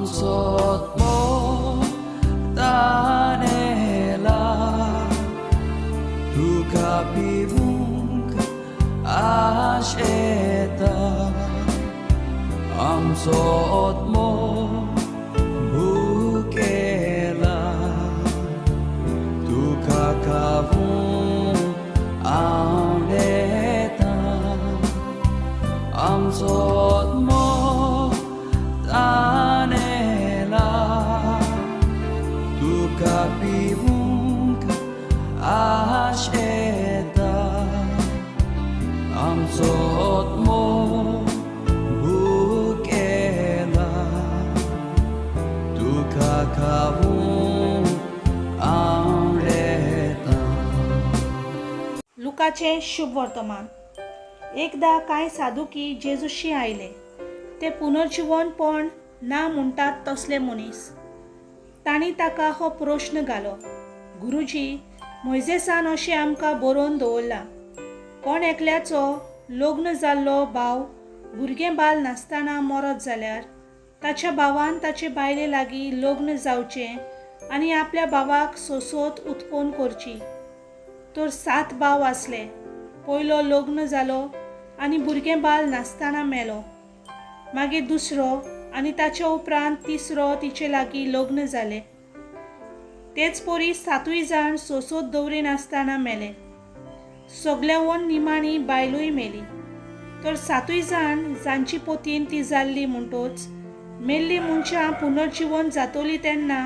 आमचो आत्मो तानेला तुका पिवूंक आशेता आमचो आत्मो भुकेला तुका खावूंक आवडेता आमचो आत्मो तानेला तुका पिवूंक आशेता आमचो आत्मो भुकेला तुका खावूंक आवडेता. लुकाचें शुभ वर्तमान. एकदां कांय सादुकी जेजूशी आयले. ते पुनर्जिवनपण ना म्हणटात तसले मनीस. तांणी ताका हो प्रस्न घालो, गुरुजी, मोयजेसान अशें आमकां बरोवन दवरलां, कोण एकल्याचो लग्न जाल्लो भाव भुरगें बाल नासतना मरत जाल्यार ताच्या भावान ताचे बायले लागीं लग्न जावचें आनी आपल्या भावाक सोसोत उत्पन्न करची. तर 7 भाव आसले. पयलो लग्न जालो आनी भुरगें बाल नासतना मेलो. मागीर दुसरो आनी ताच्या उपरांत तिसरो तिचे लागीं लग्न जाले. तेच परी 7 जाण सोसोत दवरिनासतना मेले. सगल्यावन निमाणी बायलूय मेली. तर 7 जाण जांची पोतीन ती जाल्ली म्हणटोच मेल्ली मनशां पुनर्जिवन जातली तेन्ना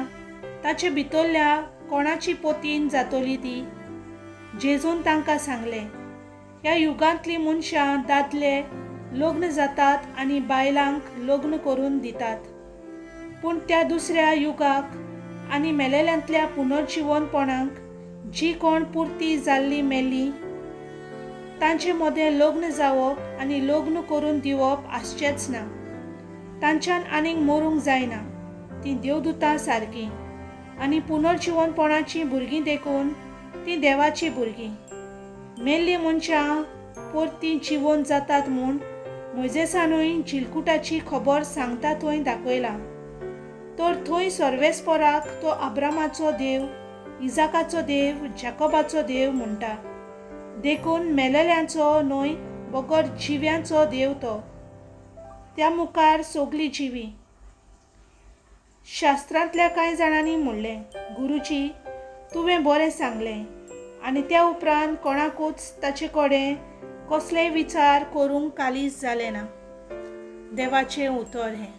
ताचे भितरल्या कोणाची पोतीन जातली ती? जेजून तांकां सांगलें, ह्या युगांतलीं मनशां दादले लग्न जातात आनी बायलांक लग्न करून दितात, पूण त्या दुसऱ्या युगाक आनी मेलेल्यांतल्या पुनर्जिवनपणाक जी कोण पुरती जाल्ली मेल्ली तांचे मदें लग्न जावप आनी लग्न करून दिवप आसचेंच ना. तांच्यान आनीक मरूंक जायना. तीं देवदूतां सारकीं आनी पुनर्जिवनपणाचीं भुरगीं देखून तीं देवाचीं भुरगीं. मेल्लीं मनशां परतीं जिवन जातात म्हूण मोयजेसानूय झिलकुटाची खबर सांगता थंय दाखयलां. तर थंय सर्वेस्पराक तो अब्रामाचो देव, इजाकाचो देव, जाकोबाचो देव म्हणटा. देखून मेलेल्यांचो न्हय बगर जिव्यांचो देव तो. त्या मुखार सगलीं जिवी. शास्त्रांतल्या कांय जाणांनी म्हणलें, गुरुजी, तुवें बरें सांगलें. आनी त्या उपरांत कोणाकूच ताचे कडेन कसलेय विचार करूंक कालीज जालें ना. देवाचें उतर हें.